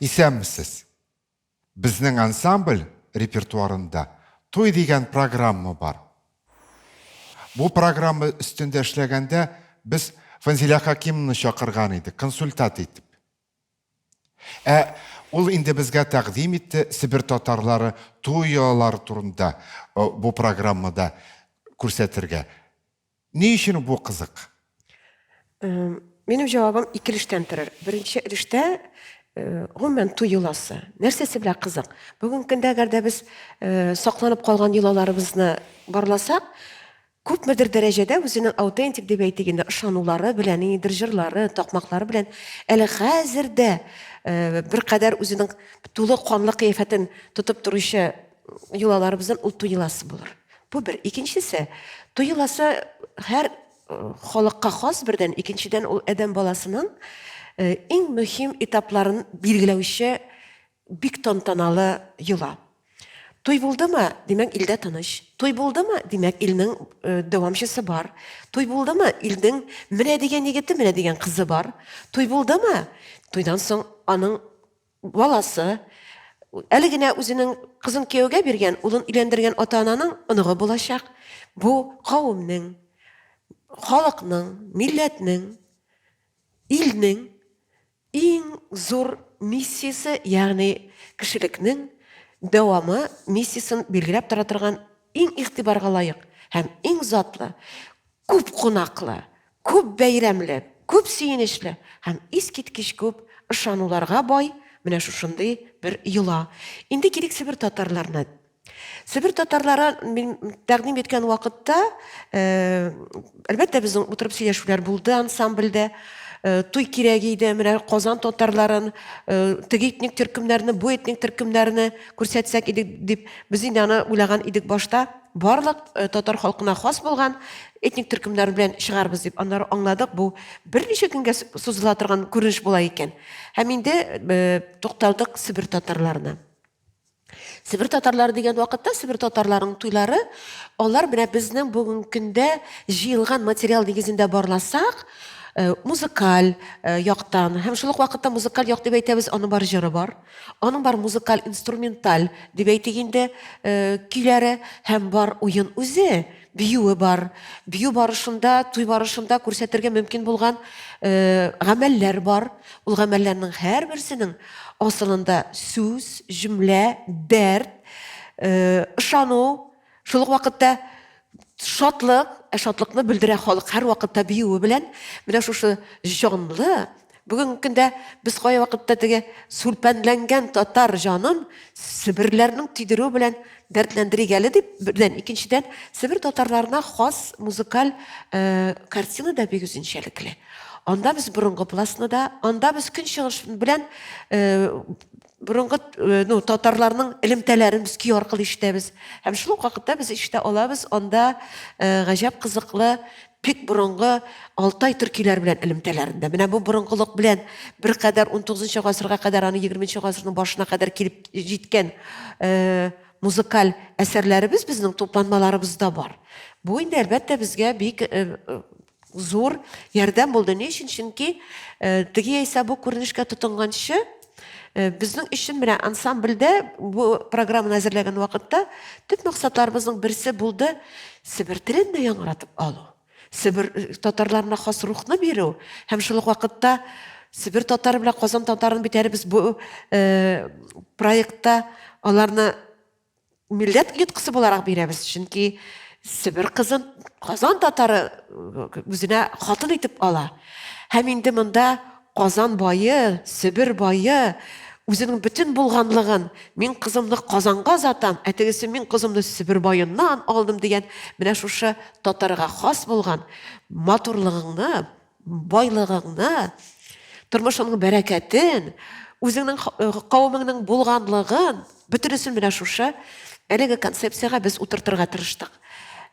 Исәнмесез. Безнең ансамбль репертуарында Туй дигән программа бар. Бу программа өстендә эшләгәндә без Фәнзилә Хәкимовнаны чакырган идек, консультант итеп. Ә ул инде безгә тәкъдим итте Себер татарлары туй йолалары турында бу программада күрсәтергә. Ни өчен бу кызык? Минем җавабым ике өлештән торыр. Беренче өлештә, гомумән, туй йоласы. Нәрсәсе белән кызык? Бүгенге көндә әгәр дә без сакланып калган йолаларыбызны барласак, күпмедер дәрәҗәдә үзенең аутентик дип әйтик инде, ышанулары белән, ниндидер җырлары, такмаклары белән әле хәзер дә беркадәр үзенең тулы канлы кыяфәтен тотып торучы йолаларыбыздан ул туй йоласы булыр. Бу бер. Икенчесе, туй йоласы һәр халыкка хас бердән, икенчедән ул адәм баласының иң мөһим этапларын билгеләүче бик тантаналы йола. Туй булдымы, димәк, илдә тыныч. Туй булдымы, димәк, илнең дәвамчысы бар. Туй булдымы, илнең менә дигән егете, менә дигән кызы бар. Туй булдымы, туйдан соң аның баласы, әле генә үзенең кызын кияүгә биргән, улын өйләндергән ата-ананың оныгы булачак. Бу кавемнең, халыкның, милләтнең, илнең иң зур миссиясе, ягъни кешелекнең дәвамы миссиясен билгеләп тора торган иң игътибарга лаек һәм иң затлы, күп кунаклы, күп бәйрәмле, күп сөенечле һәм искиткеч күп ышануларга бай менә шушындый бер йола. Инде килик себер татарларына. Себер татарлары мин тәкъдим иткән вакытта, әлбәттә, безнең утырып сөйләшүләр булды ансамбльдә. Туй кирәк иде, менә Казан татарларын, теге этник төркемнәрне, бу этник төркемнәрне күрсәтсәк иде дип, без инде аны уйлаган идек башта. Барлык татар халкына хас булган этник төркемнәр белән чыгарбыз дип. Аннары аңладык, бу берничә көнгә сузыла торган күренеш була икән. Һәм инде тукталдык Себер татарларына. Себер татарлары дигән вакытта Себер татарларының туйлары, алар менә безнең бүгенге көндә җыелган материал нигезендә барласак, э, музыкаль э, яктан һәм шул ук вакытта музыкаль як дип әйтәбез, аның бар җыры бар, аның бар музыкаль инструменталь дип әйтик инде, э, көйләре һәм бар уен үзе, биюе бар. Бию барышында, туй барышында күрсәтергә мөмкин булган гамәлләр бар. Ул гамәлләрнең һәрберсенең асылында сүз, җөмлә, дәрт, ышану, шул ук вакытта шатлык, ә шатлыкны белдерә халык һәрвакытта биюе белән. Менә шушы җанлы, бүгенге көндә без кайвакытта теге сүлпәнләнгән татар җанын себерләрнең тидерүе белән дәртләндерик әле дип, бердән, икенчедән, себер татарларына хас музыкаль картина да бик үзенчәлекле. Анда без борынгы пластны да, анда без көнчыгыш белән э, борынгы э, ну, татарларның элемтәләрен без көй аркылы ишетәбез. Һәм шул ук вакытта без ишетә алабыз анда э, гаҗәп кызыклы бик борынгы Алтай төркиләр белән элемтәләрендә. Менә бу борынгылык белән беркадәр 19 гасырга кадәр, аны 20 гасырның башына кадәр килеп җиткән э, музыкаль әсәрләребез безнең тупланмаларыбызда бар. Бу инде әлбәттә безгә бик э, зур ярдәм булды. Ни өчен? Чөнки э, теге яисә бу күренешкә тотынганчы, э, безнең өчен менә ансамбльдә бу программаны әзерләгән вакытта төп максатларыбызның берсе булды Себер телен дә яңгыратып алу. Себер э, татарларына хас рухны бирү һәм шул ук вакытта Себер татары белән Казан татарын бит әле без бу э, проектта аларны милләт оеткысы буларак бирәбез, чөнки Себер кызын Казан татары үзенә хатын итеп ала. Һәм инде монда Казан бае, Себер бае үзенең бөтен булганлыгын, мин кызымны Казанга озатам, ә тегесе мин кызымны Себер баеннан алдым дигән менә шушы татарга хас булган матурлыгыңны, байлыгыңны, тормышыңның бәрәкәтен, үзеңнең э, кавемеңнең булганлыгын, бөтенесен менә шушы әлеге концепциягә без утыртырга тырыштык.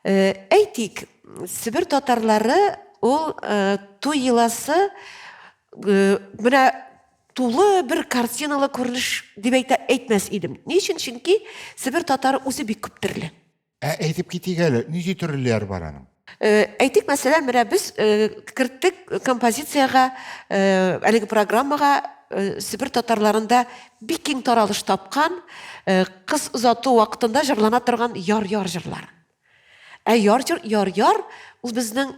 Э, әйтик, Себер татарлары ул э, туй йоласы менә тулы бер картиналы күренеш дип әйтә әйтмәс идем. Ни өчен? Чөнки Себер татары үзе бик күп төрле. Ә әйтеп китик әле, нинди төрлеләре бар аның? Э, әйтик, мәсәлән, менә без э, керттек композициягә, э, әлеге программага Себер татарларында бик киң таралыш тапкан кыз озату вакытында җырлана торган яр-яр җырларын. Ә яр-яр, яр-яр ул безнең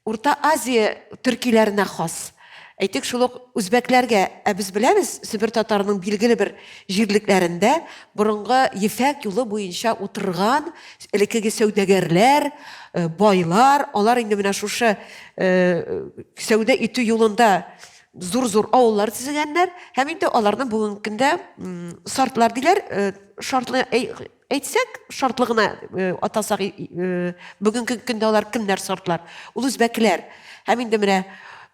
Урта Азия төркиләренә хас. Әйтик, шул ук үзбәкләргә, ә без беләбез, Себер татарының билгеле бер җирлекләрендә борынгы ефәк юлы буенча утырган элеккеге сәүдәгәрләр, байлар, алар инде менә шушы сәүдә итү юлында зур-зур авыллар төзегәннәр һәм инде аларны бүгенге көндә сартлар диләр, шартлы Әйтсәк, шартлы гына атасак, бүгенге көндә алар кемнәр сортлар? Ул үзбәкләр. Һәм инде менә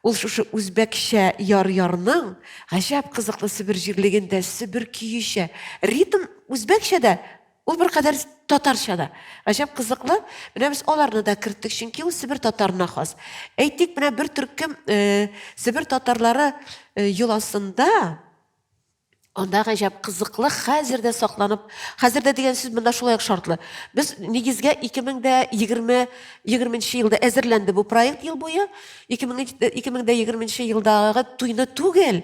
ул шушы үзбәкчә яр-ярның гаҗәп кызыклы Себер җирлегендә, Себер көечә, ритм үзбәкчә дә, ул беркадәр татарча да. Гаҗәп кызыклы. Менә без аларны да керттек, чөнки ул Себер татарына хас. Әйтик, менә бер төркем Себер татарлары йоласында Анда гаҗәп кызыклы, хәзер дә сакланып, хәзер дә дигән сүз монда шулай ук шартлы. Без нигезгә 2020 20 елда әзерләнде бу проект ел буе. 2020 елдагы туйны түгел,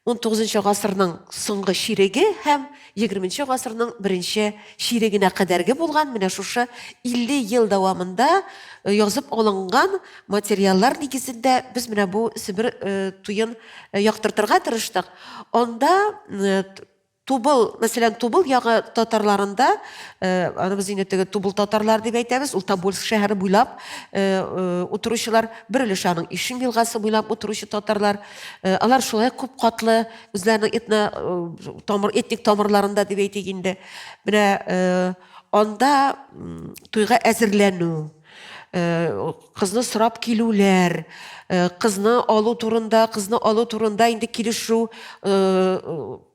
19 гасырның соңгы чиреге һәм 20 гасырның беренче чирегенә кадәрге булган менә шушы 50 ел дәвамында язып алынган материаллар нигезендә без менә бу Себер туен яктыртырга тырыштык. Анда Тубыл, мәсәлән, Тубыл ягы татарларында, аны без инде теге Тубыл татарлар дип әйтәбез, ул Тобольск шәһәре буйлап утыручылар, бер өлеше аның Ишим елгасы буйлап утыручы татарлар, алар шулай күп катлы, үзләренең этно тамыр, этник тамырларында дип әйтик инде. Менә анда туйга әзерләнү, кызны сорап килүләр, кызны алу турында, кызны алу турында инде килешү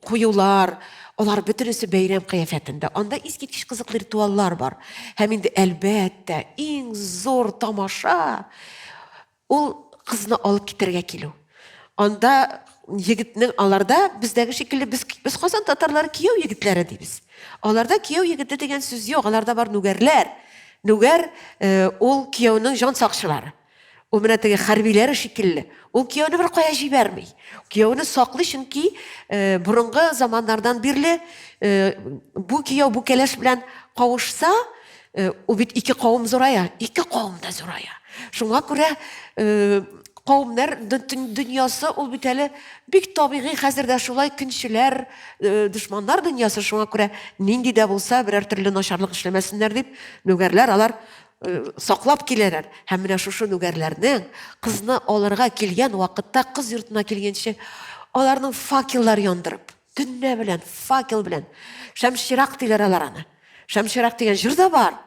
куюлар, алар бөтенесе бәйрәм кыяфәтендә. Анда искиткеч кызыклы ритуаллар бар. Һәм инде, әлбәттә, иң зур тамаша ул кызны алып китәргә килү. Анда егетнең аларда бездәге шикелле без без Казан татарлары кияү егетләре дибез. Аларда кияү егете дигән сүз юк, аларда бар нүгәрләр. Нүгәр э, ул кияүнең җан сакчылары. Ул менә теге хәрбиләр шикелле. Ул кияүне бер кая җибәрми. Кияүне саклый, чөнки э, борынгы заманнардан бирле э, бу кияү бу кәләш белән кавышса, Ул бит ике кавым зурая, ике кавым да зурая. Шуңа күрә кавымнар дөньясы ул бит әле бик табигый хәзер дә шулай көнчеләр, дошманнар дөньясы. Шуңа күрә нинди дә булса берәр төрле начарлык эшләмәсеннәр дип, нүгәрләр алар саклап киләләр. Һәм менә шушы нүгәрләрнең кызны алырга килгән вакытта, кыз йортына килгәнче, аларның факеллар яндырып, төнлә белән, факел белән, шәмчирак диләр алар аны. Шәмчирак дигән җыр да бар.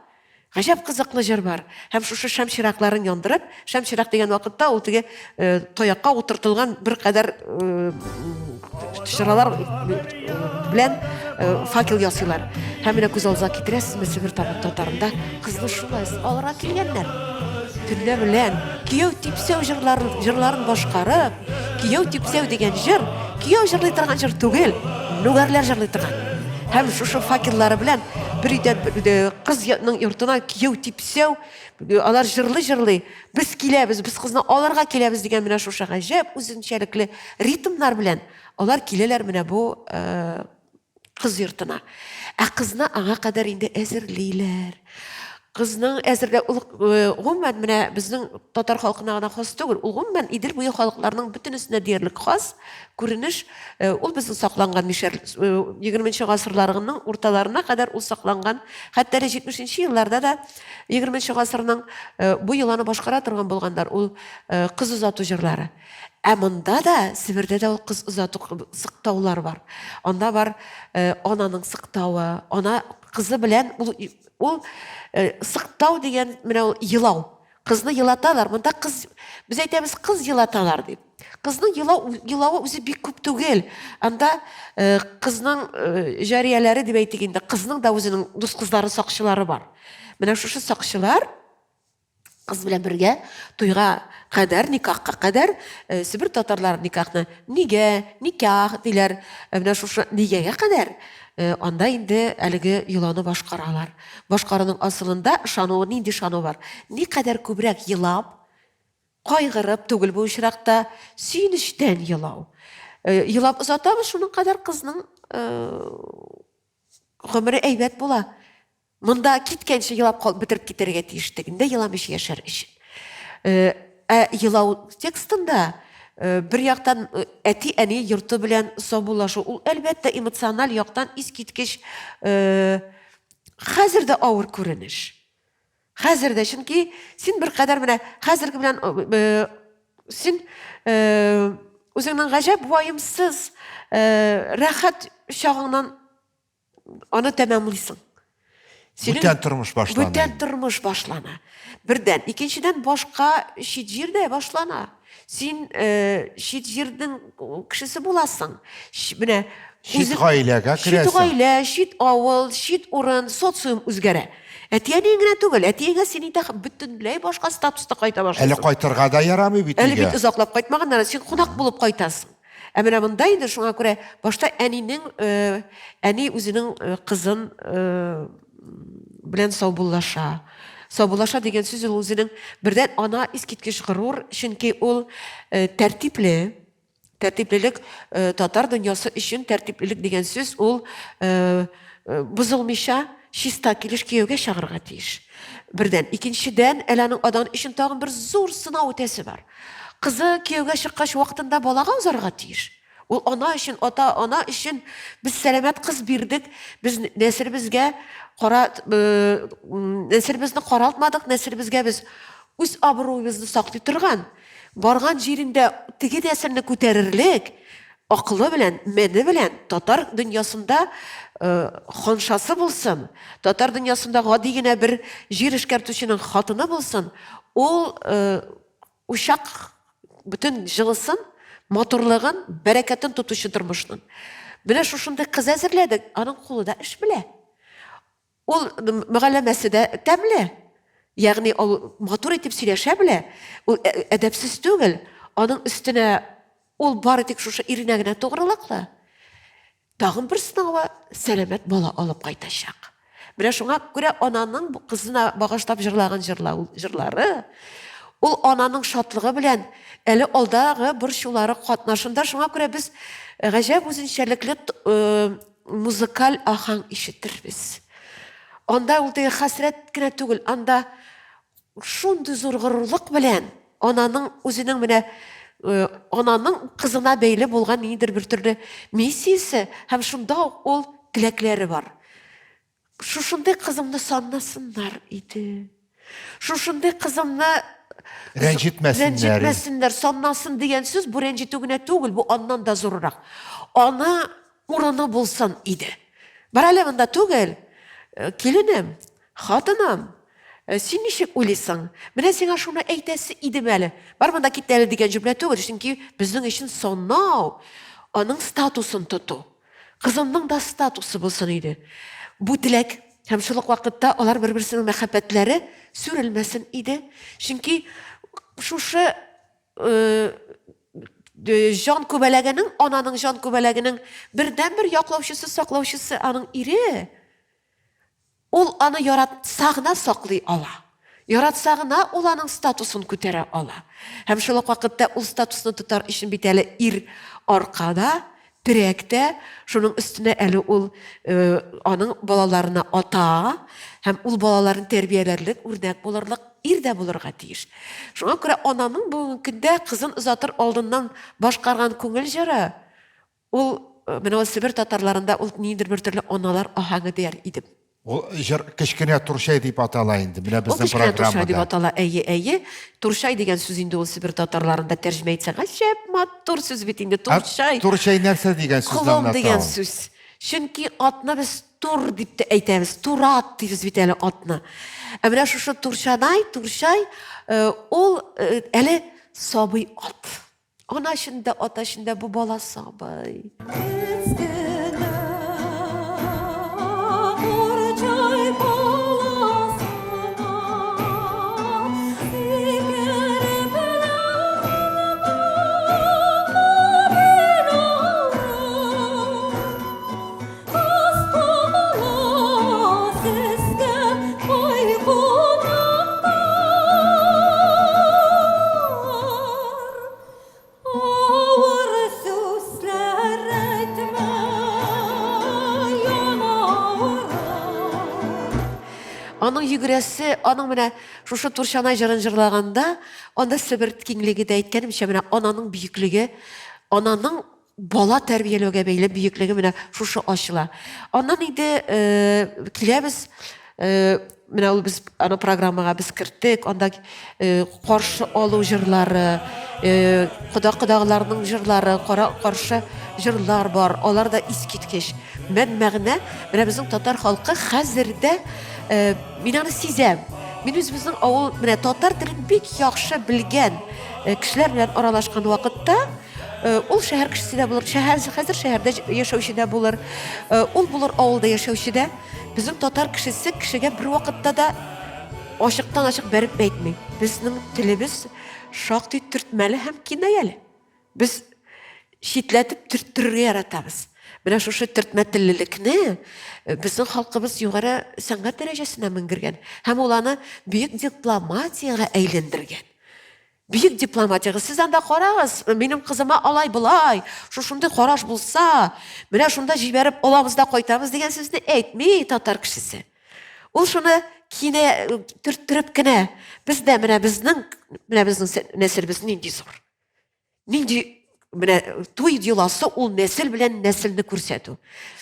Гаҗәп кызыклы җыр бар. Һәм шушы шәмчиракларын яндырып, шәмчирак дигән вакытта ул теге э, таякка утыртылган беркадәр э, чыралар белән э, факел ясыйлар. Һәм менә күз алдыгызга китерәсезме, Себер татарында кызны шулай алырга килгәннәр. Төнлә белән кияү типсәү җырларын, җырларын башкарып, кияү типсәү дигән җыр, кияү җырлый торган җыр түгел, нүгәрләр җырлый торган. Һәм шушы факеллары белән бер өйдән кызның йортына кияү типсәү, алар җырлый-җырлый, без киләбез, без кызны алырга киләбез дигән менә шушы гаҗәп үзенчәлекле ритмнар белән алар киләләр менә бу кыз йортына. Ә кызны аңа кадәр инде әзерлиләр. Кызның әзерләү ул э, гомумән менә безнең татар халкына гына хас түгел, ул гомумән Идел буе халыкларының бөтенесенә диярлек хас күренеш. Э, ул безнең сакланган мишәр 20 э, гасырларының урталарына кадәр ул сакланган. Хәтта әле 70 елларда да 20 гасырның бу йоланы башкара торган булганнар. Ул кыз озату җырлары. Ә монда да, Себердә дә ул кыз озату сыктаулар бар. Анда бар э, ананың сыктавы, ана кызы белән ул, ул э, сыктау дигән менә ул елау. Кызны елаталар. Монда кыз, без әйтәбез, кыз елаталар дип. Кызның елау, елавы үзе бик күп түгел. Анда э, кызның э, җарияләре дип әйтик инде, кызның да үзенең дус кызлары, сакчылары бар. Менә шушы сакчылар Кыз белән бергә туйга кадәр, никахка кадәр э, Себер татарлары никахны нигә, никах диләр. Э, менә шушы нигәгә кадәр э, анда инде әлеге йоланы башкаралар. Башкаруның асылында ышануы нинди ышану бар? Никадәр күбрәк елап, кайгырып түгел бу очракта, сөенечтән елау. Елап озатабыз, шуның кадәр кызның гомере әйбәт була. Монда киткәнче елап кал, бетереп китәргә тиеш тегендә еламыйча яшәр өчен. Ә елау текстында бер яктан әти-әни йорты белән саубуллашу, ул әлбәттә эмоциональ яктан искиткеч хәзер дә авыр күренеш. Хәзер дә, чөнки син беркадәр менә хәзерге белән син үзеңнең гаҗәп ваемсыз, рәхәт чагыңнан аны тәмамлыйсың. Синең бүтән тормыш башлана. Бүтән тормыш башлана. Бердән, икенчедән башка чит җирдә башлана. Син э, чит җирнең кешесе буласың. Менә чит гаиләгә керәсең. Чит гаилә, чит авыл, чит урын, социум үзгәрә. Әти-әниең генә түгел, әти-әниеңә син инде бөтенләй башка статуста кайта башлыйсың. Әле кайтырга да ярамый бит Әле бит озаклап кайтмаганнар, син кунак булып кайтасың. Ә менә монда инде шуңа күрә башта әнинең әни үзенең кызын белән саубуллаша. Саубуллаша дигән сүз ул үзенең бердән ана искиткеч горур, чөнки ул тәртипле. Тәртиплелек татар дөньясы өчен тәртиплелек дигән сүз ул бозылмыйча чиста килеш кияүгә чыгарга тиеш. Бердән, икенчедән, әле аның адан өчен тагын бер зур сынау үтәсе бар. Кызы кияүгә чыккач вакытында балага узарга тиеш. Ул ана өчен, ата, ана өчен без сәламәт кыз бирдек, без нәселебезгә кара, нәселебезне каралтмадык, нәселебезгә без үз абруебызны саклый торган, барган җирендә теге нәселне күтәрерлек акылы белән, мәне белән татар дөньясында ханшасы булсын, татар дөньясында гади генә бер җир эшкәртүченең хатыны булсын, ул Учак бөтен җылысын, матурлыгын, бәрәкәтен тотучы тормышның. Менә шушындый кыз әзерләдек, аның кулы да эш белә. Ул мөгалләмәсе дә тәмле. Ягъни ул матур итеп сөйләшә белә. Ул әдәпсез түгел. Аның өстенә ул бары тик шушы иренә генә тугрылыклы. Тагын бер сынауы сәламәт бала алып кайтачак. Менә шуңа күрә ананың кызына багышлап җырлаган җырлау, җырлары, ул ананың шатлыгы белән әле алдагы борчулары катнашында, шуңа күрә без гаҗәп үзенчәлекле музыкаль аһәң ишетербез. Анда ул теге хәсрәт кенә түгел, анда Шундый зур горурлык белән ананың үзенең менә э, ананың кызына бәйле булган ниндидер бер төрле миссиясе һәм шунда ук ул теләкләре бар. Шушындый кызымны саннасыннар иде. Шушындый кызымны рәнҗетмәсеннәр. Рәнҗетмәсеннәр, саннасын дигән сүз бу рәнҗетү генә түгел, бу аннан да зуррак. Аны урыны булсын иде. Бар әле монда түгел, э, киленем, Хатыным, син ничек уйлыйсың? Менә сиңа шуны әйтәсе идем әле. Бар монда кит әле дигән җөмлә түгел, чөнки безнең өчен санау, аның статусын тоту. Кызымның да статусы булсын иде. Бу теләк һәм шул ук вакытта алар бер-берсенең мәхәббәтләре сүрелмәсен иде. Чөнки шушы җан күбәләгенең, ананың җан күбәләгенең бердәнбер яклаучысы, саклаучысы аның ире. Ул аны яратса гына саклый ала. Яратса гына ул аның статусын күтәрә ала. Һәм шул ук вакытта ул статусны тотар өчен бит әле ир аркада, терәк тә, шуның өстенә әле ул аның балаларына ата һәм ул балаларын тәрбияләрлек, үрнәк булырлык ир дә булырга тиеш. Шуңа күрә ананың бүгенге көндә кызын озатыр алдыннан башкарган күңел җыры, Ул менә ул Себер татарларында ул ниндидер бер төрле аналар аһәңе дияр идем. Ул җыр Кечкенә Турчай дип атала инде, менә безнең Ул Кечкенә Турчай дип программада. атала, әйе, әйе. Турчай дигән сүз инде ул Себер татарларында тәрҗемә итсәң, гаҗәп матур сүз бит инде, Ә Турчай. Турчай нәрсә дигән сүзне Колын аңлата дигән ул? сүз. Чөнки атны без тур дип тә әйтәбез, турат дибез бит әле атны. Ә менә шушы Турчанай, Турчай, ул әле сабый ат. Ана өчен дә, ата өчен дә бу бала сабый. Аның йөгерәсе, аның менә шушы Турчана җырын җырлаганда, анда Себер киңлеге дә әйткәнемчә, менә ананың бөеклеге, ананың бала тәрбияләүгә бәйле бөеклеге менә шушы ачыла. Аннан инде э, киләбез, э, менә ул без аны программага без керттек, анда э, каршы алу җырлары, э, кода-кодагыларның җырлары, кара каршы җырлар бар, алар да искиткеч. Мән мәгънә, менә безнең татар халкы хәзер дә э, мин аны сизәм. Мин үзебезнең авыл, менә татар телен бик яхшы белгән э, кешеләр белән аралашкан вакытта, э, ул шәһәр кешесе дә булыр, шәһәр, хәзер шәһәрдә яшәүче дә булыр, э, ул булыр авылда яшәүче дә. Безнең татар кешесе кешегә бер вакытта да ачыктан-ачык бәреп әйтми. Безнең телебез шактый төртмәле һәм кинаяле. Без читләтеп төрттерергә яратабыз. Менә шушы төртмә теллелекне э, безнең халкыбыз югары сәнгать дәрәҗәсенә менгергән һәм ул аны бөек дипломатиягә әйләндергән. Бөек дипломатиягә. Сез анда карагыз, минем кызыма алай-болай, шушындый караш булса, менә шунда җибәреп алабыз да кайтабыз дигән сүзне әйтми татар кешесе. Ул шуны кинә төрттереп кенә, без дә менә безнең, менә безнең нәселебез нинди зур. Нинди менә туй йоласы ул нәсел белән нәселне күрсәтү.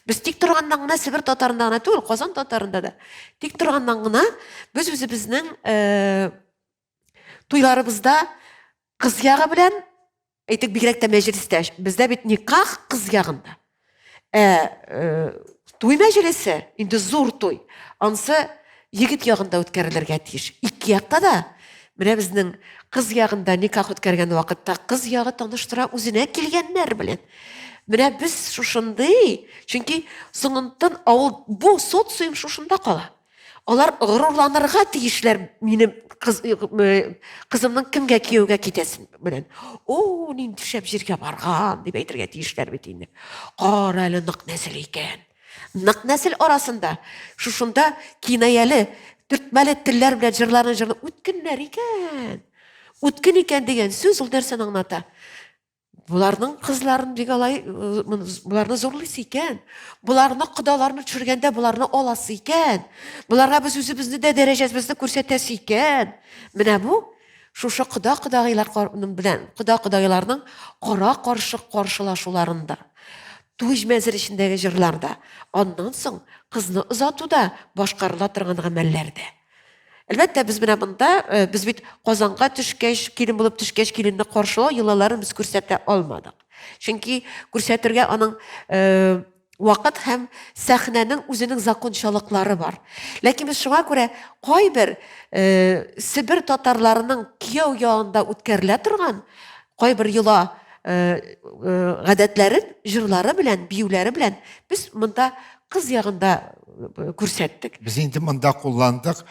Без тик торганнан гына Себер татарында гына түгел, Казан татарында да. Тик торганнан гына без үзебезнең э, туйларыбызда кыз ягы белән әйтик бигрәк тә мәҗлестә бездә бит никах кыз ягында. Ә э, туй мәҗлесе инде зур туй. Ансы егет ягында үткәрелергә тиеш. Ике якта да менә безнең кыз ягында никах үткәргән вакытта кыз ягы таныштыра үзенә килгәннәр белән. Менә без шушындый, чөнки соңынтын авыл бу социум шушында кала. Алар горурланырга тиешләр минем кыз, э, э, кызымның кемгә кияүгә китәсен белән. О, нинди шәп җиргә барган дип әйтергә тиешләр бит инде. Кара әле нык нәсел икән. Нык нәсел арасында шушында кинаяле, төртмәле телләр белән җырларын җырлап үткеннәр икән. Үткен икән дигән сүз ул нәрсәне аңлата? Боларның кызларын бик алай, э, боларны зурлыйсы икән. Боларны кодаларны төшергәндә боларны аласы икән. Боларга без үзебезне дә дәрәҗәбезне күрсәтәсе икән. Менә бу шушы кода кодагыйлар белән кода кодагыйларның кара каршы каршылашуларында туй мәзер эчендәге җырларда, аннан соң кызны озатуда башкарыла торган гамәлләрдә. Әлбәттә, без менә монда, э, без бит Казанга төшкәч, килен булып төшкәч, киленне каршылау йолаларын без күрсәтә алмадык. Чөнки күрсәтергә аның э, вакыт һәм сәхнәнең үзенең закончалыклары бар. Ләкин без шуңа күрә кайбер э, Себер татарларының кияү ягында үткәрелә торган кайбер йола гадәтләрен җырлары белән, биюләре белән без монда кыз ягында күрсәттек. Без инде монда кулландык,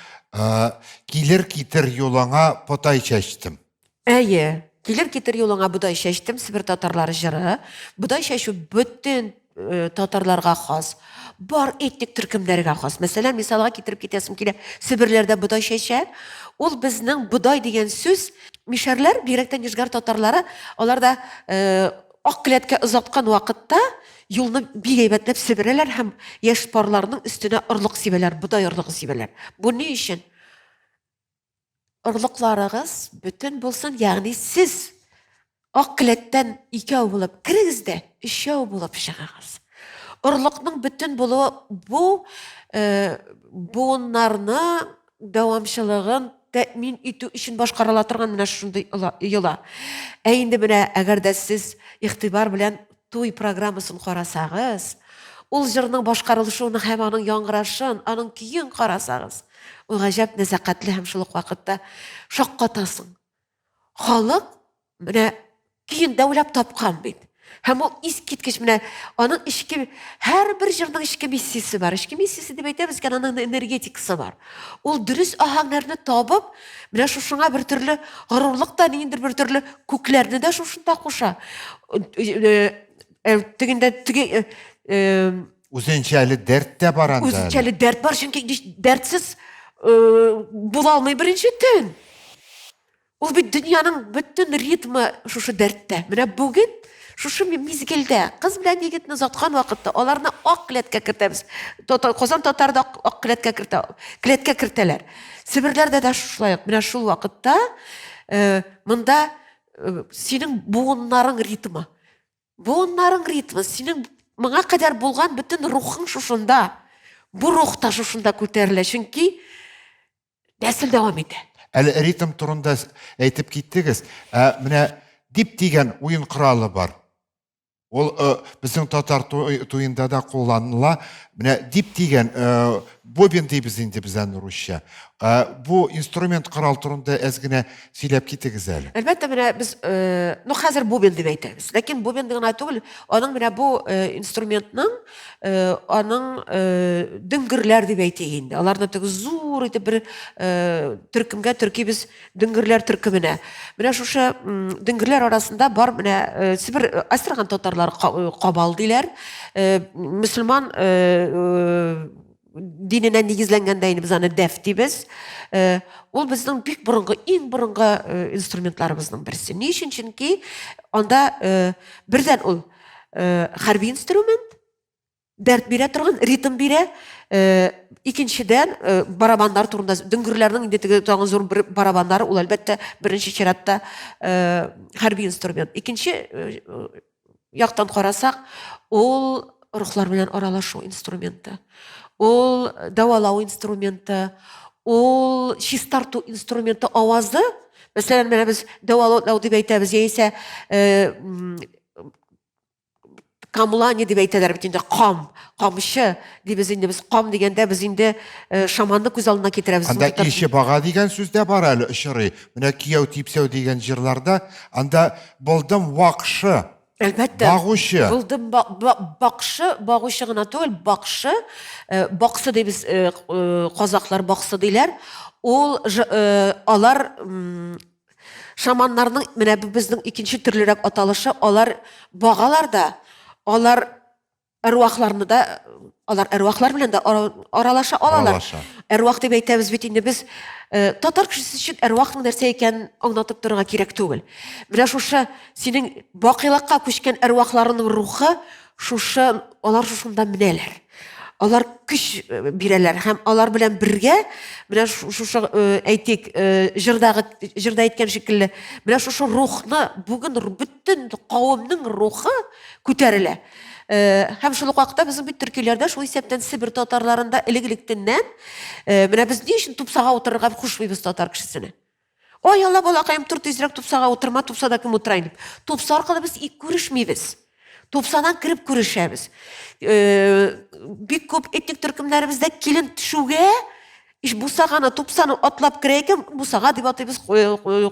килер китер юлыңа потай чәчтем. Әйе, килер китер юлыңа бодай чәчтем, Себер татарлары җыры. Бодай чәчү бөтен татарларга хас, бар этник төркемнәргә хас. Мәсәлән, мисалга китереп китәсем килә, Себерләрдә бодай чәчә. Ул безнең бодай дигән сүз, мишәрләр, бигрәк тә Нижгар татарлары, алар да ак келәткә озаткан вакытта юлны бик әйбәтләп себерәләр һәм яшь парларның өстенә орлык сибәләр, бодай орлыгы сибәләр. Бу ни өчен? Орлыкларыгыз бөтен булсын, ягъни сез ак келәттән икәү булып керегез дә, өчәү булып чыгыгыз. Орлыкның бөтен булуы бу э, буыннарны дәвамчылыгын тәэмин итү өчен башкарыла торган менә шундый йола. Ә инде менә әгәр дә сез игътибар белән туй программасын карасагыз, ул җырның башкарылышын һәм аның яңгырашын, аның көен карасагыз, ул гаҗәп нәзакәтле һәм шул ук вакытта шаккатасың. Халык менә көен дә уйлап тапкан бит. Һәм ул искиткеч менә аның эчке һәрбер җырның эчке миссиясе бар. Эчке миссиясе дип әйтәбез икән, аның энергетикасы бар. Ул дөрес аһәңнәрне табып, менә шушыңа бер төрле горурлык та, ниндидер бер төрле күкләрне дә шушында куша. Э, э, тегендә теге э, Үзенчәле дәрт тә бар анда. Үзенчәле дәрт бар, чөнки дәртсез була алмый беренче төн. Ул бит дөньяның бөтен ритмы шушы дәрттә. Менә бүген Шушы мизгелдә кыз белән егетне озаткан вакытта аларны ак келәткә кертәбез. Татар, Казан татары да ак, ак келәткә кертә, келәткә кертәләр. Себерләрдә дә шулай ук. Менә шул вакытта э, монда э, синең буыннарың ритмы. Буыннарың ритмы, синең моңа кадәр булган бөтен рухың шушында. Бу рух та шушында күтәрелә, чөнки нәсел дәвам итә. Әле ритм турында әйтеп киттегез. Ә менә дип дигән уен коралы бар. Ул э, безнең татар туенда да кулланыла. Менә дип дигән э, бобин дибез инде без аны русча. Э, бу инструмент корал турында әз генә сөйләп китегез әле. Әлбәттә, менә без, э, ну хәзер бубен дип әйтәбез. Ләкин бубен генә түгел, аның менә бу э, инструментның э, аның э, дөңгерләр дип әйтик инде. Аларны теге зур итеп бер э, төркемгә төркибез, дөңгерләр төркеменә. Менә шушы дөңгерләр арасында бар менә э, Себер э, Астрахань татарлары э, кабал диләр. Э, мөселман э, э, диненә нигезләнгәндә инде без аны дәф дибез. Э, ул безнең бик борынгы, иң борынгы э, инструментларыбызның берсе. Ни өчен? Чөнки анда э, бердән ул хәрби инструмент, дәрт бирә торган, ритм бирә. Икенчедән, барабаннар турында, дөңгерләрнең инде теге тагын зур бер барабаннары, ул әлбәттә беренче чиратта хәрби инструмент. Икенче яктан карасак, ул рухлар белән аралашу инструменты, ул дәвалау инструменты, ул чистарту инструменты авазы. Мәсәлән, менә без дәвалау дип әйтәбез, яисә э, камлани дип әйтәләр бит инде, кам, камчы дибез инде без. Кам дигәндә без инде э, шаманны күз алдына китерәбез. Анда илче бага дигән сүз дә бар әле очрый. Менә кияү типсәү дигән җырларда анда булдым вакшы. Әлбәттә. Багучы. Булдым бакшы, багучы гына түгел, бакшы, э, баксы дибез, э, э, казаклар баксы диләр. Ул алар шаманнарның менә бу безнең икенче төрлерәк аталышы, алар багалар да, алар Әрвахларны да, алар әрвахлар белән дә аралаша алалар. Аралаша. Әрвах дип әйтәбез бит инде без. Э, татар кешесе өчен әрвахның нәрсә икәнен аңлатып торырга кирәк түгел. Менә шушы синең бакыйлыкка күчкән әрвахларының рухы шушы алар шушында менәләр. Алар көч э, бирәләр һәм алар белән бергә менә шушы э, әйтик, җырдагы җырда әйткән шикелле, менә шушы рухны бүген бөтен кавымның рухы күтәрелә. Э, һәм шул ук вакытта безнең бит төркиләрдә, шул исәптән Себер татарларында элек-электеннән э, менә без ни өчен тупсага утырырга кушмыйбыз татар кешесенә? Ой, Алла, балакаем, тор тизрәк тупсага утырма, тупсада кем утыра инде? Тупса аркылы без ик күрешмибез. Тупсадан кереп күрешәбез. Э, бик күп этник төркемнәребездә килен төшүгә Иш бусаганы, тупсаны атлап керә икән, бусага дип атыйбыз.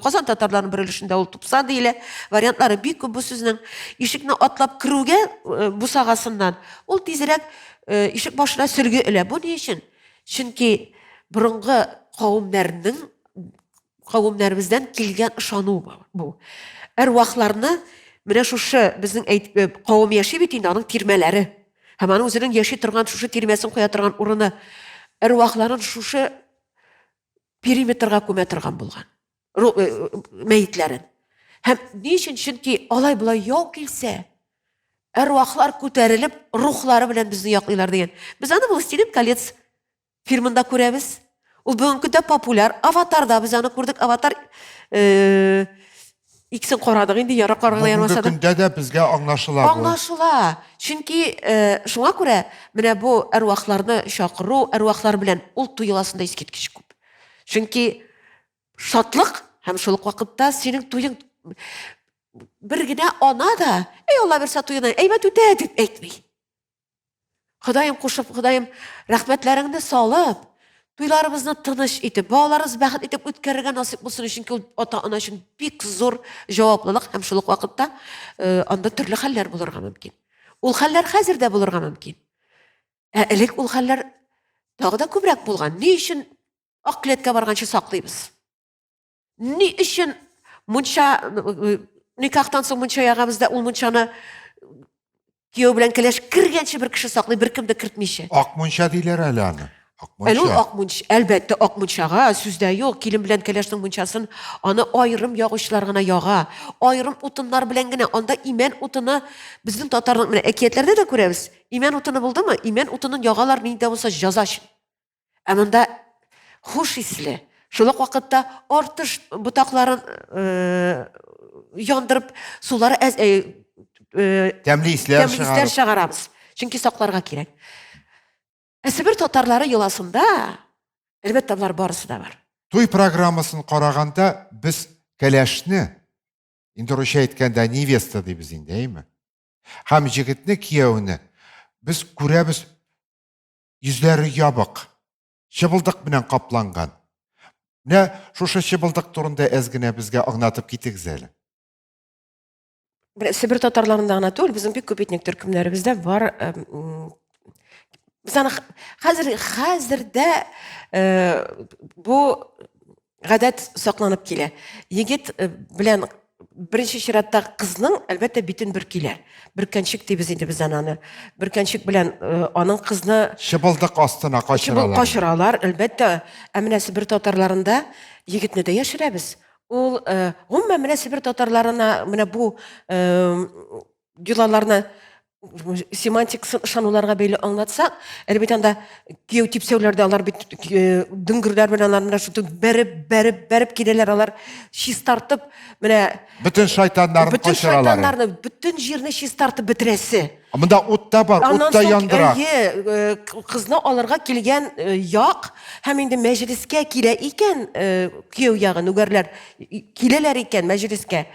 Казан татарларының бер өлешендә ул тупса диелә. Вариантлары бик күп бу сүзнең. Ишекне атлап керүгә э, бусагасыннан ул тизрәк э, ишек башына сөлге элә. Бу ни өчен? Чөнки борынгы кавемнәрнең кавемнәребездән килгән ышану бу. Әрвахларны менә шушы безнең әйт, э, кавым яши бит инде, аның тирмәләре. Һәм аның үзенең яши торган шушы тирмәсен куя торган урыны әрвахларын шушы периметрга күмә торган булган. Э, э, мәетләрен. Һәм ни өчен? Чөнки алай-болай яу килсә, әрвахлар күтәрелеп, рухлары белән безне яклыйлар дигән. Без аны Властелин колец Фильмында күрәбез. Ул бүгенге көндә популяр. Аватарда без аны күрдек. Аватар э, икесен карадык инде, яра карарга ярамаса да. Бүгенге көндә дә безгә аңлашыла бу. Аңлашыла. Чөнки э, шуңа күрә менә бу әрвахларны чакыру, әрвахлар белән ул туй йоласында искиткеч күп. Чөнки шатлык һәм шул ук вакытта синең туең бер генә ана да, әй Алла бирсә туена әйбәт үтә дип әйтми. Ходаем кушып, Ходаем рәхмәтләреңне салып, туйларыбызны тыныч итеп, балаларыбыз бәхет итеп үткәрергә насыйп булсын, чөнки ул ата-ана өчен бик зур җаваплылык һәм шул ук вакытта э, анда төрле хәлләр булырга мөмкин. Ул хәлләр хәзер дә булырга мөмкин. Ә элек ул хәлләр тагы да күбрәк булган. Ни өчен ак келәткә барганчы саклыйбыз? Ни өчен мунча никахтан соң мунча ягабыз да ул мунчаны кияү белән кәләш кергәнче бер кеше саклый, беркем дә кертмичә. Ак мунча диләр әле аны. Ак мунча. Әле ул ак мунча, әлбәттә, ак мунчага сүз дә юк. Килен белән кәләшнең мунчасын аны аерым ягучылар гына яга. Аерым утыннар белән генә. Анда имән утыны безнең татарның менә әкиятләрдә дә күрәбез. Имән утыны булдымы? Имән утынын ягалар нинди дә булса җәза өчен. Ә монда хуш исле, шул ук вакытта артыш ботакларын э, яндырып, сулары әз, э, э, тәмле исләр тәмле исләр чыгарабыз. Чөнки сакларга кирәк. Ә Себер татарлары йоласында, әлбәттә, болар барысы да бар. Туй программасын караганда без кәләшне, инде русча әйткәндә невеста дибез инде, әйме? Һәм җегетне, кияүне без күрәбез йөзләре ябык, чыбылдык белән капланган. Менә шушы чыбылдык турында әз генә безгә аңлатып китегез әле. Менә Себер татарларында гына түгел, безнең бик күп этник төркемнәребездә бар. Без аны хәзер хәзер дә бу гадәт сакланып килә. Егет белән беренче чиратта кызның, әлбәттә, битен бөркиләр. Бөркәнчек дибез инде без аны. Бөркәнчек белән аның кызны чыбылдык астына качыралар. Качыралар, әлбәттә. Ә менә Себер татарларында егетне дә яшерәбез. Ул, гомумән, менә Себер татарларына менә бу йолаларны семантик ышануларга бәйле аңлатсак, әле бит анда кияү типсәүләрдә алар бит дөңгерләр белән алар менә шул бәреп, бәреп, бәреп киләләр, алар чистартып, менә бөтен шайтаннарны бөтен шайтаннарны, бөтен җирне чистартып бетерәсе. Монда ут та бар, ут та яндыра. Әйе, кызны алырга килгән як һәм инде мәҗлескә килә икән, кияү ягы, нүгәрләр киләләр икән мәҗлескә,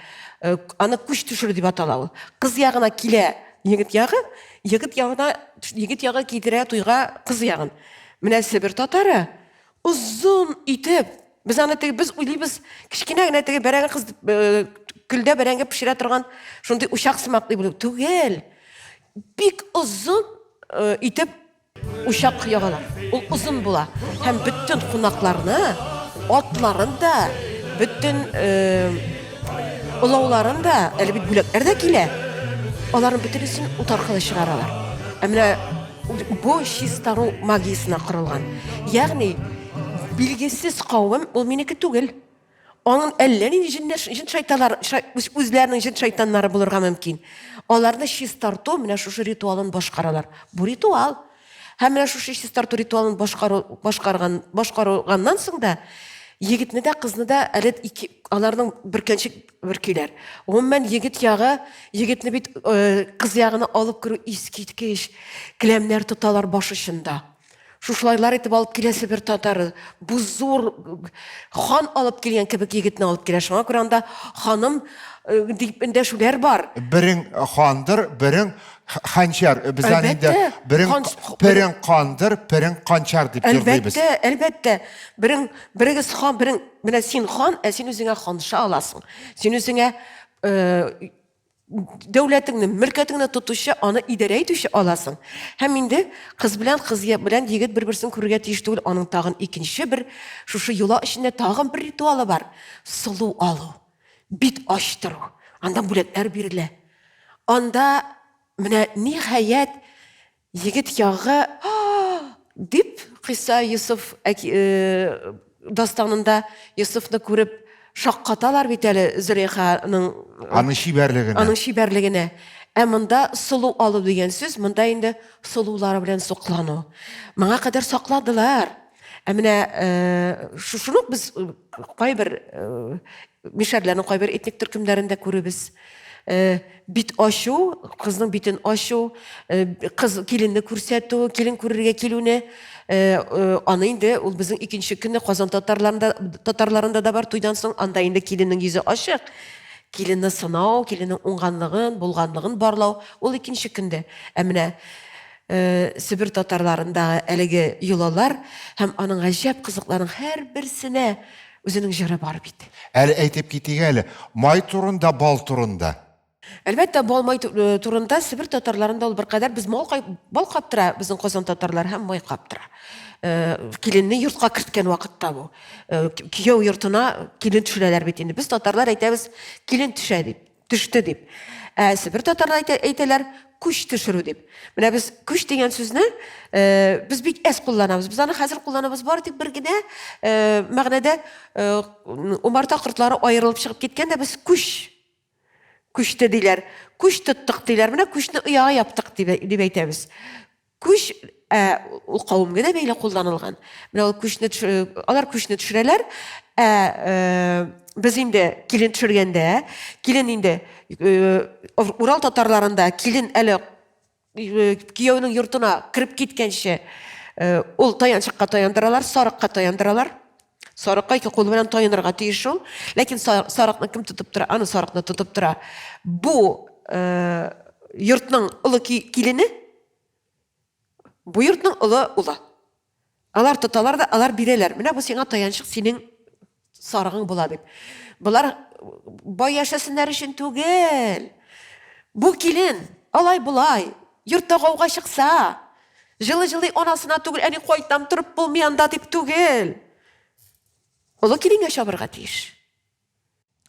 аны күч төшерү дип атала ул. Кыз ягына килә егет ягы, егет ягына егет ягы китерә туйга кыз ягын. Менә Себер татары озын итеп, без аны теге без уйлыйбыз, кечкенә генә теге бәрәңге кыз э, көлдә бәрәңге пешерә торган шундый учак сымак дип уйлыйбыз. Түгел. Бик озын э, итеп учак ягалар. Ул озын була. Һәм бөтен кунакларны, атларын да, бөтен э, олауларын да, әле бит бүләкләр дә килә. Аларның бөтенесен ут аркылы чыгаралар. Ә менә Бу чистару магиясенә корылган. Ягъни, билгесез кавем ул минеке түгел. Аның әллә нинди җеннәр, җен шайтаннар, үзләренең җен шайтаннары булырга мөмкин. Аларны чистарту менә шушы ритуалын башкаралар. Бу ритуал. Һәм менә шушы чистарту ритуалын башкару, башкарган, башкарганнан соң да егетне дә, кызны да әле ике, аларның бөркәнчек Бөркиләр. Гомумән, егет ягы, егетне бит э, кыз ягына алып керү искиткеч. Келәмнәр тоталар баш очында. Шушылайлар итеп алып киләсе бер татары. Бу зур хан алып килгән кебек егетне алып килә. Шуңа күрә анда ханым э, дип эндәшүләр бар. Берең хандыр, берең ханчар. Без аны инде берең перең кандыр, перең канчар дип йөрдибез. Әлбәттә, әлбәттә. Берең берегез хан, берең Менә син хан, ә син үзеңә ханша аласың. Син үзеңә э, дәүләтеңне, мөлкәтеңне тотучы, аны идарә итүче аласың. Һәм инде кыз белән кыз белән егет бер-берсен күрергә тиеш түгел. Аның тагын икенче бер шушы йола эчендә тагын бер ритуалы бар. Сылу алу, бит ачтыру. Анда бүләкләр бирелә. Анда менә ниһаять Егет ягы дип Кыйса Йосыф э, дастанында Йосыфны күреп шаккаталар бит әле Зөләйханың аның чибәрлегенә. Аның чибәрлегенә. Ә монда сылу алу дигән сүз, монда инде сылулары белән соклану. Моңа кадәр сакладылар. Ә менә э, шушыны ук без э, кайбер э, мишәрләрнең кайбер этник төркемнәрендә күребез. Бит ачу, кызның битен ачу, кыз киленне күрсәтү, килен күрергә килүне, аны инде ул безнең икенче көнне Казан татарларында татарларында да бар, туйдан соң анда инде киленнең йөзе ачык. Киленне сынау, киленнең уңганлыгын, булганлыгын барлау ул икенче көндә. Ә менә Себер татарларындагы әлеге йолалар һәм аның гаҗәп кызыкларының һәрберсенә үзенең җыры бар бит. Әле әйтеп китик әле, май турында, бал турында. Әлбәттә, бал май турында Себер татарларында ул беркадәр без мал бал каптыра, безнең Казан татарлары һәм май каптыра. Киленне йортка керткән вакытта бу. Кияү йортына килен төшерәләр бит инде. Без татарлар әйтәбез, килен төшә дип. Төште дип. Ә Себер татарлары әйтә, әйтәләр күч төшерү дип. Менә без күч дигән сүзне без бик әз кулланабыз. Без аны хәзер кулланабыз бары тик бер генә мәгънәдә умарта кортлары аерылып чыгып киткән дә без күч күчте диләр. Күч тоттык диләр. Менә күчне ояга яптык дип, дип әйтәбез. Күч, ә ул кавемгә дә бәйле кулланылган. Менә ул күчне алар күчне төшерәләр, ә без инде килен төшергәндә, килен инде Урал татарларында килен әле кияүнең йортына кереп киткәнче ул таянчыкка таяндыралар, сарыкка таяндыралар. Сарыкка ике кулы белән таянырга тиеш ул. Ләкин сарыкны кем тотып тора? Аны сарыкны тотып тора. Бу йортның олы килене, бу йортның олы улы. Алар тоталар да, алар бирәләр. Менә бу сиңа таянчык, синең сарыгың була дип. Болар бай яшәсеннәр өчен түгел. Бу килен алай-болай йортта гауга чыкса, җылы-җылый анасына түгел, әни кайтам, торып булмый анда дип түгел. Олы киленгә чабырга тиеш.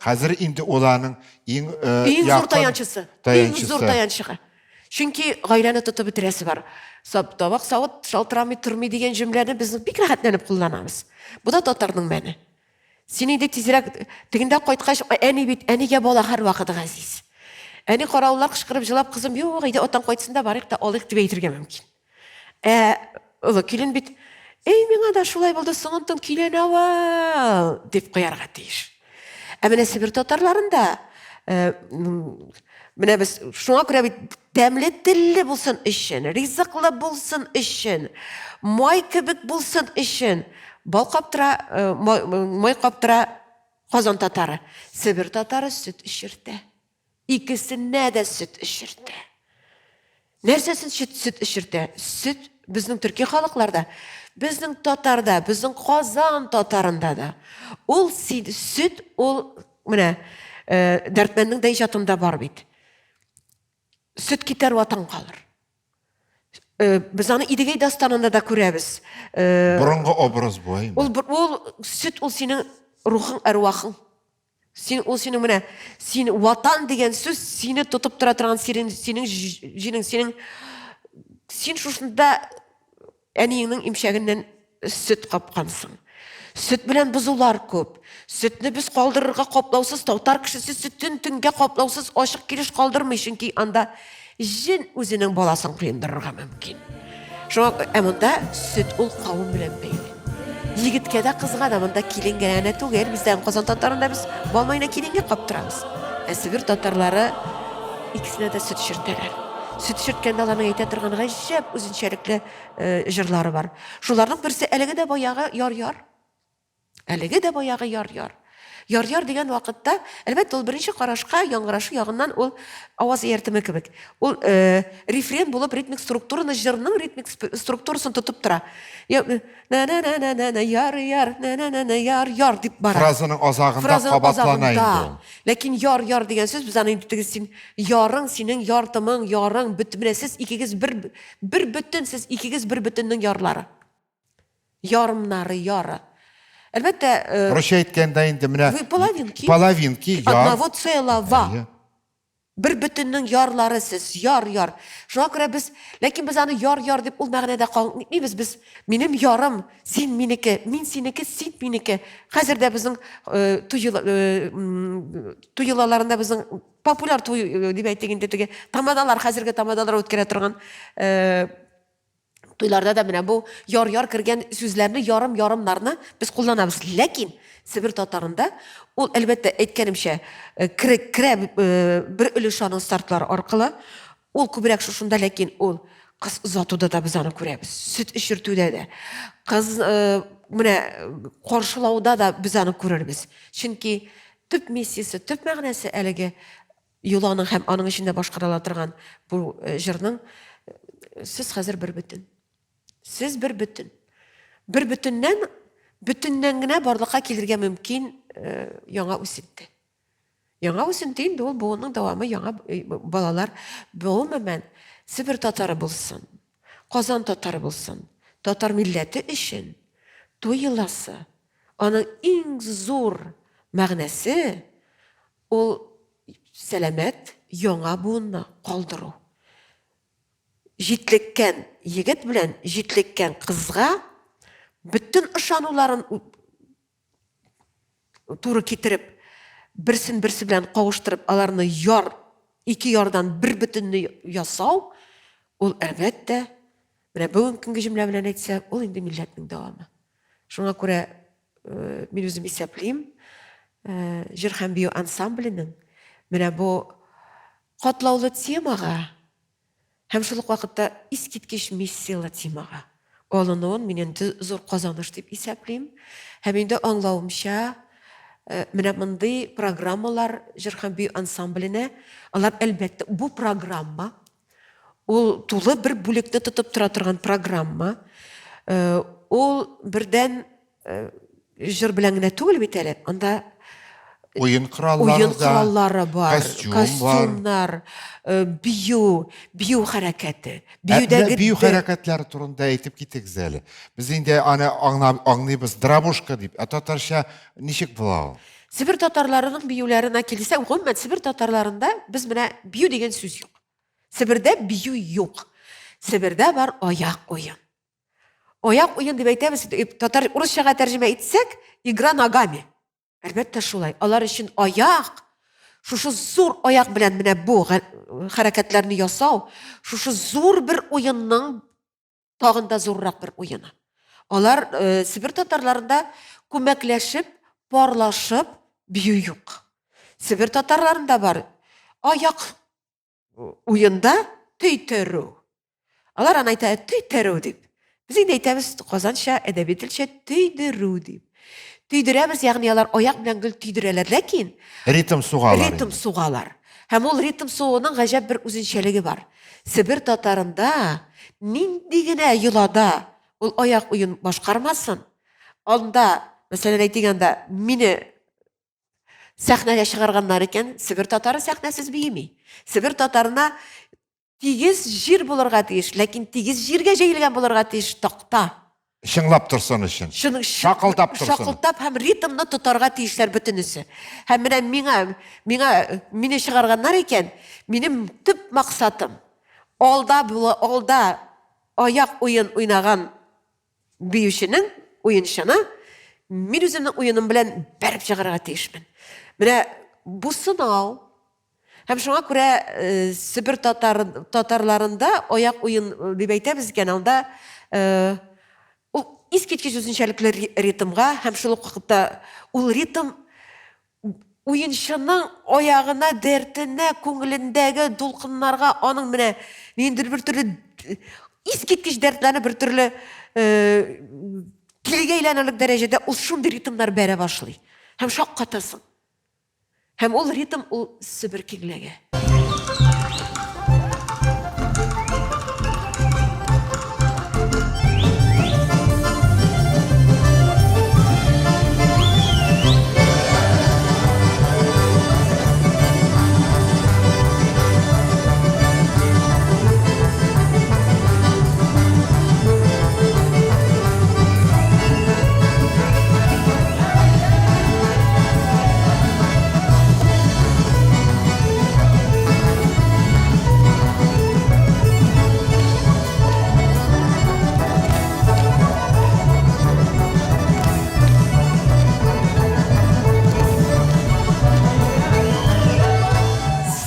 Хәзер инде ул аның иң иң зур таянчысы. Иң зур таянчыгы. Чөнки гаиләне тотып бетерәсе бар. Сап, табак савыт шалтырамый тормый дигән җөмләне без бик рәхәтләнеп кулланабыз. Бу да татарның мәне. Син инде тизрәк тегендә кайткач, әни бит, әнигә бала һәрвакыт газиз. Әни каравыллар кычкырып җылап, кызым, юк, әйдә атаң кайтсын да барыйк та алыйк дип әйтергә мөмкин. Ә олы килен бит, Эй, миңа да шулай булды, соңынтын килен авыл, дип куярга тиеш. Ә менә Себер татарларында, э, менә без шуңа күрә бит тәмле телле булсын өчен, ризыклы булсын өчен, май кебек булсын өчен, бал каптыра, э, май каптыра Казан татары. Себер татары сөт эчертә. Икесенә дә сөт эчертә. Нәрсәсен сөт, сөт эчертә? Сөт безнең төрки халыкларда, безнең татарда, безнең Казан татарында да. Ул сөт, ул менә э, Дәртмәннең дә иҗатында бар бит. Сөт китәр, ватан калыр. Э, без аны Идегәй дастанында да күрәбез. Э, Борынгы образ бу, әйме? Ул, ул сөт ул синең рухың, әрвахың. Син ул синең менә син ватан дигән сүз сине тотып тора торган синең синең җинең синең син шушында әниеңнең имчәгеннән сөт капкансың. Сөт белән бозулар күп. Сөтне без калдырырга каплаусыз, татар кешесе сөтен төнгә каплаусыз ачык килеш калдырмый, чөнки анда җен үзенең баласын коендырырга мөмкин. Шуңа ә монда сөт ул кавым белән бәйле. Егеткә дә, кызга да монда киленгә генә түгел, бездә Казан татарында без бал майны киленгә каптырабыз. Ә Себер татарлары икесенә дә сөт эчертәләр. Сөт эчерткәндә аларның әйтә торган гаҗәп үзенчәлекле э, җырлары бар. Шуларның берсе әлеге дә баягы яр-яр. Әлеге дә баягы яр-яр. Яр-яр дигән вакытта, әлбәттә, ул беренче карашка яңгырашы ягыннан ул аваз ияртеме кебек. Ул э, рефрен булып ритмик структураны, җырның ритмик структурасын тотып тора. На на на на на на яр яр на на на на яр яр дип бара. Фразаның азагында Фразаның кабатлана инде ул. Ләкин яр яр дигән сүз без аны инде теге син ярың синең яртымың ярың бөтен менә сез икегез бер бер бөтен сез икегез бер бөтеннең ярлары. Ярымнары, яры. Әлбәттә, э, Русча әйткәндә инде менә Вы половинки. Половинки, яр. Одного целого. Әйе. Бер бөтеннең ярлары сез, яр, яр. Шуңа күрә без, ләкин без аны яр, яр дип ул мәгънәдә калмыйбыз. Без минем ярым, син минеке, мин синеке, син минеке. Хәзер дә безнең э, туй э, туй йолаларында безнең популяр туй э, дип әйтик инде теге тамадалар, хәзерге тамадалар үткәрә торган Туйларда да менә бу яр-яр кергән сүзләрне, ярым-ярымнарны без кулланабыз. Ләкин Себер татарында ул, әлбәттә, әйткәнемчә, э, керә, керә э, бер өлеш аның стартлары аркылы. Ул күбрәк шушында, ләкин ул кыз озатуда да без аны күрәбез. Сөт эчертүдә дә, кыз э, менә каршылауда да без аны күрербез. Чөнки төп миссиясе, төп мәгънәсе әлеге Йоланың һәм аның эчендә башкарыла торган бу э, җырның э, сез хәзер бер бөтен. Сез бер бөтен. Бер бөтеннән бөтеннән генә барлыкка килергә мөмкин э, яңа үсенте. Яңа үсенте инде ул буынның дәвамы, яңа балалар. Гомумән, Себер татары булсын, Казан татары булсын, татар милләте өчен туй йоласы, аның иң зур мәгънәсе Ул Сәламәт яңа буынны калдыру. Җитлеккән егет белән җитлеккән кызга бөтен ышануларын туры китереп, берсен берсе белән кавыштырып, аларны яр, ике ярдан бер бөтенне ясау, ул, әлбәттә, менә бүгенге көнге җөмлә белән әйтсәк, ул инде милләтнең дәвамы. Шуңа күрә мин үзем исәплим, җыр һәм бию ансамбленең менә бу катлаулы темага һәм шул ук вакытта искиткеч миссияле темага алынуын мин инде зур казаныш дип исәплим. Һәм инде аңлавымча, менә мондый программалар җыр һәм бию ансамбленә, алар, әлбәттә, бу программа, ул тулы бер бүлекне тотып тора торган программа. Ул бердән җыр белән генә түгел бит әле, анда уен кораллары уен кораллары бар, костюм костюмнар, бию, бию хәрәкәте. Биюдәге бию хәрәкәтләре турында әйтеп китегез әле. Без инде аны аңлыйбыз, драбушка дип, ә татарча ничек була ул? Себер татарларының биюләренә килсәк, гомумән Себер татарларында без менә бию дигән сүз юк. Себердә бию юк. Себердә бар аяк уен. Аяк уен дип әйтәбез, татар урысчага тәрҗемә итсәк, игра ногами. Әлбәттә шулай. Алар өчен аяк, шушы зур аяк белән менә бу хәрәкәтләрне ясау, шушы зур бер уенның тагын да зуррак бер уены. Алар э, Себер татарларында күмәкләшеп, парлашып бию юк. Себер татарларында бар аяк уенда төйтерү. Алар аны әйтә төйтерү дип. Без инде әйтәбез казанча, әдәби телчә төйдерү дип. Төйдерәбез, ягъни алар аяк белән гел төйдерәләр, ләкин ритм сугалар. Ритм сугалар. Һәм ул ритм сугуның гаҗәп бер үзенчәлеге бар. Себер татарында нинди генә йолада ул аяк уен башкармасын, анда, мәсәлән, әйтик анда, мине сәхнәгә чыгарганнар икән, Себер татары сәхнәсез биеми. Себер татарына тигез җир булырга тиеш, ләкин тигез җиргә җәелгән булырга тиеш такта. Чыңлап торсын өчен. Чын, шакылдап торсын. Шакылдап һәм ритмны тотарга тиешләр бөтенесе. Һәм менә миңа, миңа мине чыгарганнар икән, минем төп максатым алда була, алда аяк уен уйнаган биюченең, уенчыны мин үземнең уеным белән бәреп чыгарырга тиешмен. Менә бу сынау. Һәм шуңа күрә э, Себер татар, татарларында аяк уен э, дип әйтәбез икән, анда э, ул искиткеч үзенчәлекле ритмга һәм шул ук вакытта ул ритм уенчының аягына, дәртенә, күңелендәге дулкыннарга аның менә ниндидер бер төрле искиткеч дәртләнеп бер төрле килегә әйләнерлек дәрәҗәдә ул шундый ритмнар бәрә башлый. Һәм шаккатасың. Һәм ул ритм ул Себер киңлеге.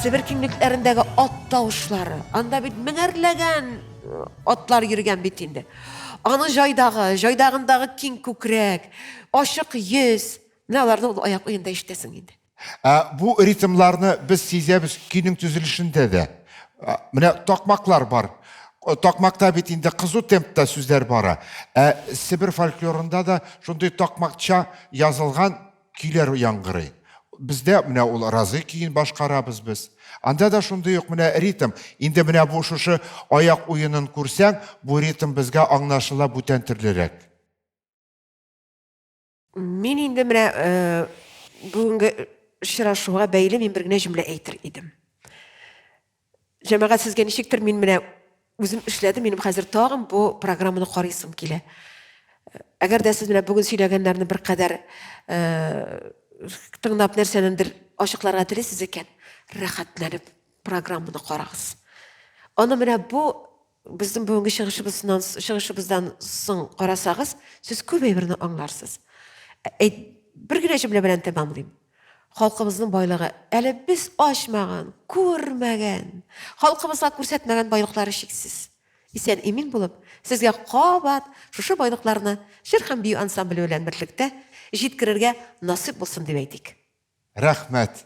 Себер киңлекләрендәге ат тавышлары. Анда бит меңәрләгән э, атлар йөргән бит инде. Аны җайдагы, җайдагындагы киң күкрәк, ачык йөз. Менә аларны ул аяк уенда ишетәсең инде. Ә бу ритмларны без сизәбез көйнең төзелешендә дә. Менә такмаклар бар. Такмакта бит инде кызу темпта сүзләр бара. Ә Себер фольклорында да шундый такмакча язылган көйләр яңгырый. Бездә менә ул Разый көен башкарабыз без. Анда да шундый ук менә ритм. Инде менә бу шушы аяк уенын күрсәң, бу ритм безгә аңлашыла бүтән төрлерәк. Мин инде менә э, бүгенге очрашуга бәйле мин бер генә җөмлә әйтер идем. Җәмәгать сезгә ничектер мин менә үзем эшләдем, минем хәзер тагын бу программаны карыйсым килә. Әгәр дә сез менә бүген сөйләгәннәрне беркадәр э, тыңлап нәрсәнедер ачыкларга телисез икән, рәхәтләнеп программаны карагыз. Аны менә бу безнең бүгенге чыгышыбыздан чыгышыбыздан соң карасагыз, сез күп әйберне аңларсыз. Әйт, бер генә җөмлә белән тәмамлыйм. Халкыбызның байлыгы әле без ачмаган, күрмәгән, халкыбызга күрсәтмәгән байлыклары чиксез. Исән-имин булып, сезгә кабат шушы байлыкларны җыр һәм бию ансамбле белән берлектә җиткерергә насыйп булсын дип әйтик. Рәхмәт!